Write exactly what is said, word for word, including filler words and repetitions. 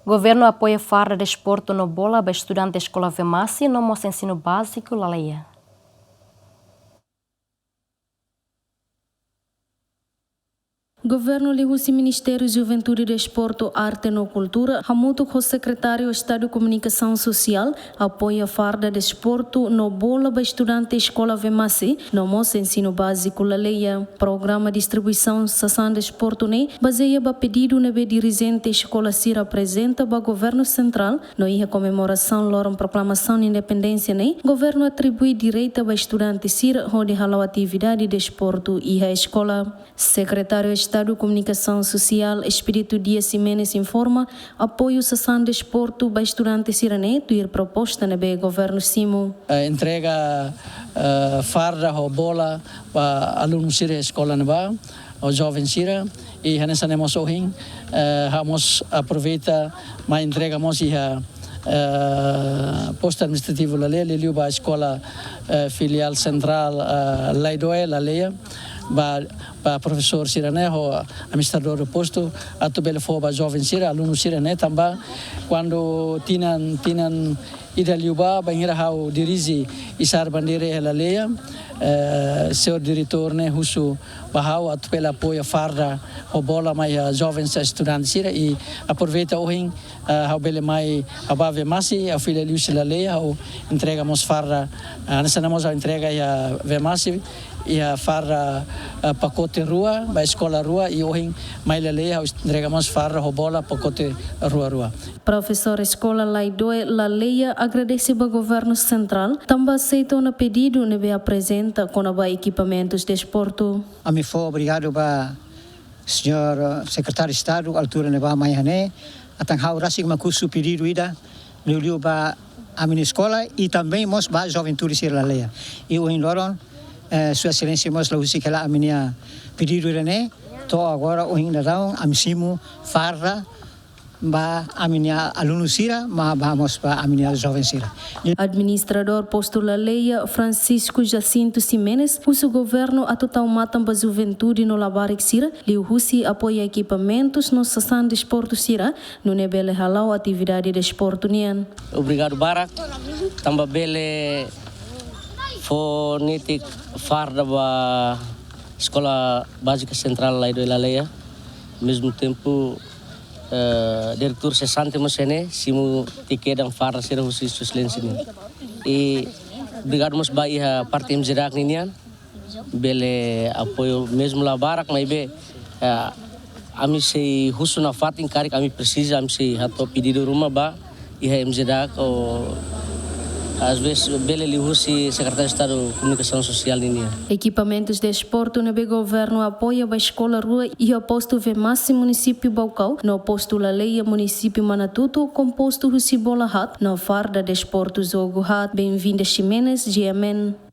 Governu apoia farda desportu no bola ba estudante eskola Vemasi no mós ensinu báziku Laleia. Governu liuhusi Ministériu Juventude, Desportu, Arte no Kultura, hamutuk ho Sekretáriu Estadu Komunikasaun Sosiál, apoia farda desportu no bola ba estudante eskola Vemasi no mós ensinu báziku Laleia. Programa distribuisaun sasán desportu ne'e bazeia ba pedidu ne'ebé dirijente eskola sira aprezenta ba governu sentrál, no iha komemorasaun loron proklamasaun independénsia ne'e, governu atribui direta ba estudante sira hodi hala'o atividade desportu iha eskola. Sekretáriu Estadu Komunikasaun Sosiál, Expedito Dias Ximenes, informa apoiu sasán desportu ba estudante sira-ne'e tuir proposta ne'ebé governu simu. Eh, entrega, eh, farda ho bola ba alunu sira eskola ne'ebá, ho joven sira, i hanesan ne'e mós ohin, eh, ha'u mós aproveita mai entrega mós iha, eh, postu administrativu Laleia, liuliu ba eskola, eh, filiál sentrál, eh, Laidoe Laleia, ba, ba profesór sira-ne'e ho administradór postu, atu bele fó ba joven sira, alunu sira-ne'e, tanba kuandu tinan, tinan ida liubá, bainhira ha'u dirije izar bandeira iha Laleia, eh, señór diretór ne'e husu ba ha'u atu bele apoia farda ho bola mai iha joven sira, estudante sira, i aproveita ohin, eh, ha'u bele mai, ha'u bá Vemasi, ha'u fila liuhusi Laleia, ha'u entrega mós farda, eh, hanesan ne'e mós ha'u entrega iha Vemasi, iha farda, eh, pakote rua, ba eskola rua, i ohin mai Laleia, ha'u entrega mós farda ho bola pakote rua-rua. Profesór eskola Laidoe Laleia agradese ba governu sentrál, tanba aseita ona pedidu ne'ebé aprezenta kona-ba ekipamentus desportu. Ami fó obrigadu ba señór, eh, Sekretáriu Estadu, altura ne'ebá mai iha ne'e, atan ha'u rasik mak husu pedidu ida, liuliu ba ami-nia eskola, i também mós ba juventude sira Laleia. I ohin loron, eh, Sua Exelénsia mós la husik hela ami-nia pedidu ida-ne'e, to'o agora ohin daudaun ami simu farda ba ami-nia alunu sira, maibé mós ba ami-nia joven sira. Administradór postu Laleia, Francisco Jacinto Ximenes, husu governu atu tau matan ba juventude no labarik sira, liuhusi apoia ekipamentus no sasán desportu sira, nune'e bele hala'o atividade desportu nian. Obrigadu barak, tanba bele fó netik farda ba Eskola Bázika Sentrál Laidoe Laleia. Mezmu tempu, eh, diretór sesante mós iha ne'e, simu tiha kedan farda sira husi Sua Exelénsia nian. I obrigadu mós ba iha parte M J D A C ninian, bele apoiu mezmu la barak, maibé, eh, ami sei husu nafatin karik ami presiza, ami sei hato'o pedidu ruma ba iha M J D A C ou às vezes bele liuhusi Sekretáriu Estadu Komunikasaun Sosiál ninian. Ekipamentus desportu ne'ebé governu apoia ba eskola rua iha postu Vemasi, munisípiu Baucau, no postu Laleia, munisípiu Manatuto, kompostu husi bola haat no farda desportu jogu haat. Benvinda Ximenes, G M N.